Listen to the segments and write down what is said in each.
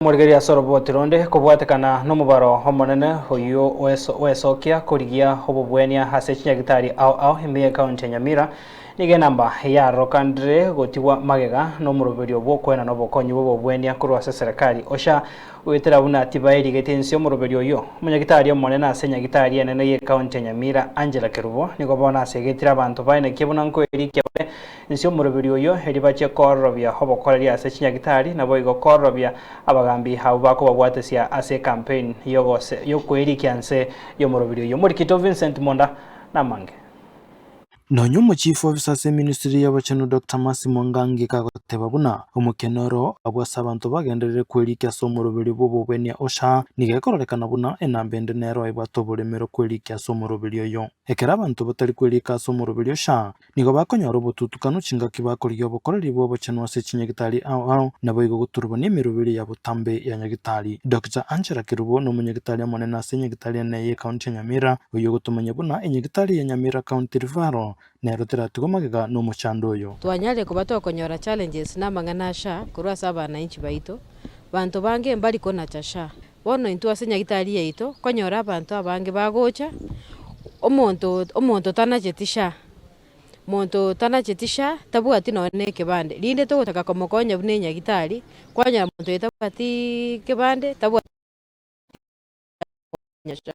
Omorigereria ase oroboti ronde kobwatekana nomobaro omonene oyio oesokia korigia obobwenia ase chinyagitari ao ao ime y'ecounty ya Nyamira, nigo enamba yarorokandire gotigwa magega nomoroberio bw'okoenana obokonyi bw'obobwenia korwa ase eserekari OSHA goetera buna tibaerigeti inse omoroberio oyio. Omonyagitari omonene ase enyagitari enene y'ecounty ya Nyamira Angela Kerubo nigo bono asegetire abanto baenekie buna nkoerikia bare Inse omoroberi oyio, erio bachie koororobia obokoreri ase chinyagitari, naboigo koororobia abagambi abwo bakobabwatesia ase ekampeini y'okwerikia nse y'omoroberi oyio. Omorikito Vincent Monda namange. Nonya omochief officer ase eministry y'obochenu Doctor Mercy Mwangangi kagoteba buna omokene oro abwo ase abanto bagenderere kwerikia ase omoroberi bw'obobwenia OSHA, nigo ekororekana buna enamba ende nero ebwate oboremero kwerikia ase omoroberi oyo. Ekero abanto batari kwerika ase omoroberi OSHA, Nigo bakonyora obotutukanu chingaki bakorigia obokoreri bw'obochenu ase chinyagitari ao ao, naboigo goturubania emeroberi ya botambe ya nyagitari. Doctor Angela Kerubo nomonyagitari omonene ase enyagitari enene y'ecounty ya Nyamira, oyio ogotomanya buna enyagitari ya Nyamira County Referral nero teratigwe magega nomochando oyo. Twanyarire koba tokonyora challenges na amang'ana a SHA korwa ase abananchi baito. Banto bange mbari konacha SHA. Bono intwe ase nyagitari yaito, konyora abanto abange bagocha, omonto omonto tanacheti SHA, monto tanacheti SHA tabwati nonye na ekebande, rinde togotaka komokonya buna enyagitari, kwanyora monto oyo tabwatiiii kebande, tabwati SHA.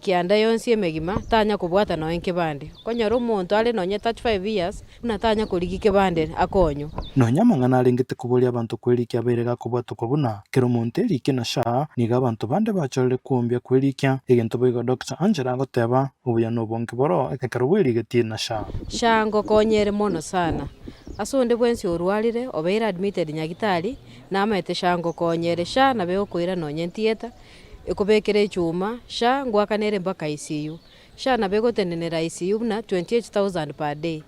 Kianda yonsi emegima tanya kobwata nonya nkebande, okonyora omonto are nonya 35 years buna tanya korigia kebande akonywe. Nonya amang'ana arengete koboria abanto kwerikia abeire gakobwatokwa buna kera omonto erikie na SHA, nigo abanto bande bachorire kwombia kwerikia, egento boigo Doctor Angela agoteba, obuya nobonge boro ekero bwerigetie na SHA. SHA ngokonyere mono sana, ase onde bwensi orwarire obeire admitted nyagitari, namaete SHA ngokonyere, SHA nabo egokoira nonya theatre, Ekobekera echuma, SHA ngoakanere mpaka ICU. SHA nabo egotenenera ICU buna 28,000 per day.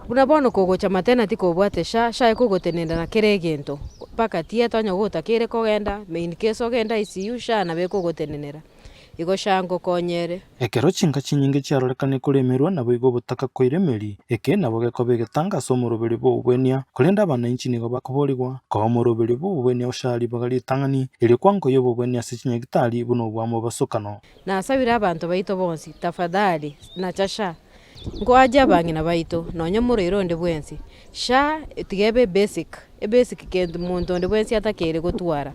Buna bono kogocha maternity kobwate SHA, SHA ekogotenenera na kera egento, mpaka theatre onye gotakeire kogenda, main case ogende ICU, SHA nabo ekogotenenera. Igo SHA ngokonyere. Ekero chinka chinyinge chiarorekane koremerwa, naboigo obotaka koiremeri, eke nabo gekoba egetanga ase omoroberi bw'obobwenia, korende abananchi nigo bakoborigwa koa omoroberi bw'obobwenia oshare ribaga ritang'ani, erio kwankoyia obobwenia ase chinyagitari buna obwamobasokano. Nasabire abanto baito bonsi, tafadhali, nacha SHA, nkoache abang'ina baito, nonya omorwaire onde bwensi, SHA tiga ebe ebasic, ebasic kento monto onde bwensi atakeire gotwara.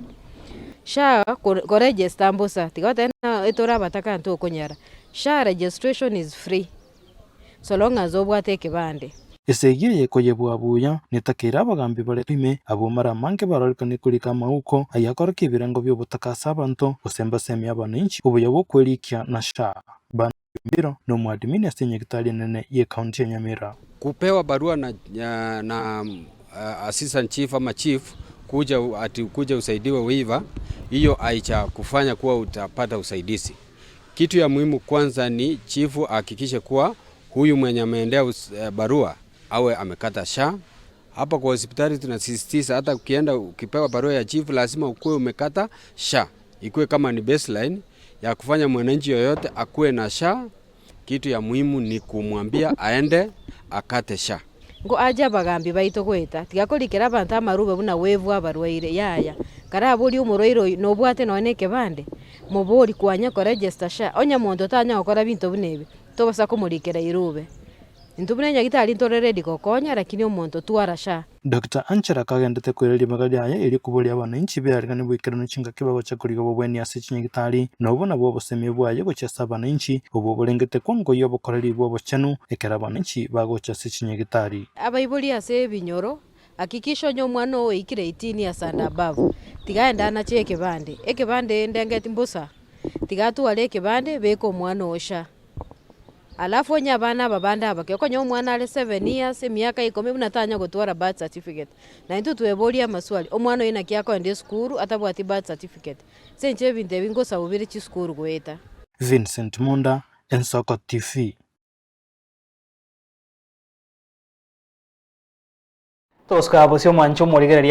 SHA koregister mbosa, tiga goteba ng'a tore abataka ntokonyara, SHA registration is free, so long as obwate ekebande. Esegi eye ekoyebwa buya, netakeire abagambi bare ime, abwo mara amange barorekane korika amauko ayio akorokia ebirengo bi'obotaka ase abanto, gose mbasemie abananchi obuya bw'okwerikia na SHA. Bana Ombiro nomoadmini ase enyagitari enene y'ecounty ya Nyamira. Kupewa barua na, na assistant chief ama chief kuja ati kuja usaidiwe waiver, hiyo haicha kufanya kuwa utapata usaidizi. Kitu ya muhimu kwanza ni chifu ahakikishe kuwa huyu mwenye ameendea barua awe amekata SHA. Hapa kwa hospitali tunasisitiza hata ukienda ukipewa barua ya chief lazima ukuwe umekata SHA, ikuwe kama ni baseline ya kufanya mwananchi yoyote akuwe na SHA. Kitu ya muhimu ni kumwambia aende akate SHA. Nko ache abagambi baito goeta, tiga korikera abanto amarube buna webwa abarwaire, yaya. Karaborie omorwaire oyio, nobwate nonya na ekebande? Moborie kwanya koregister SHA. Onye omonto tanya gokora binto buna ebi, tobasa komorikera irube. Intwe buna enyagitari ntore ready gokonya lakini omonto twara SHA. Doctor Angela akagendete koira ribaga riaye erio koboria abananchi bearegane boikeranu chingaki bagocha korigia obobweni ase chinyagitari, na obwo nabwo obosemia bwaye gochia ase abananchi, obwo borengete kwangoyia obokoreri bw'obochenu ekero abananchi bagocha ase chinyagitari. Abaibori ase ebinyoro, hakikisha onye omwana oo oikire 18 years and above, tiga aende anache ekebande, ekebande ndengeti mbosa, tiga atware ekebande beka omwana oo SHA. Alafu onye abana aba bande abake, okonyora omwana are seven years, emiaka ikomi buna tanya gotwara birth certificate. Na intwe tweborie amaswali, omwana oyio naki akoenda esukuru atabwati birth certificate? Ase eng'encho ebinto ebi ngosabu bire chisukuru goeta. Vincent Munda, Ensoko TV. Togosuka bosio omwanche omorigereria.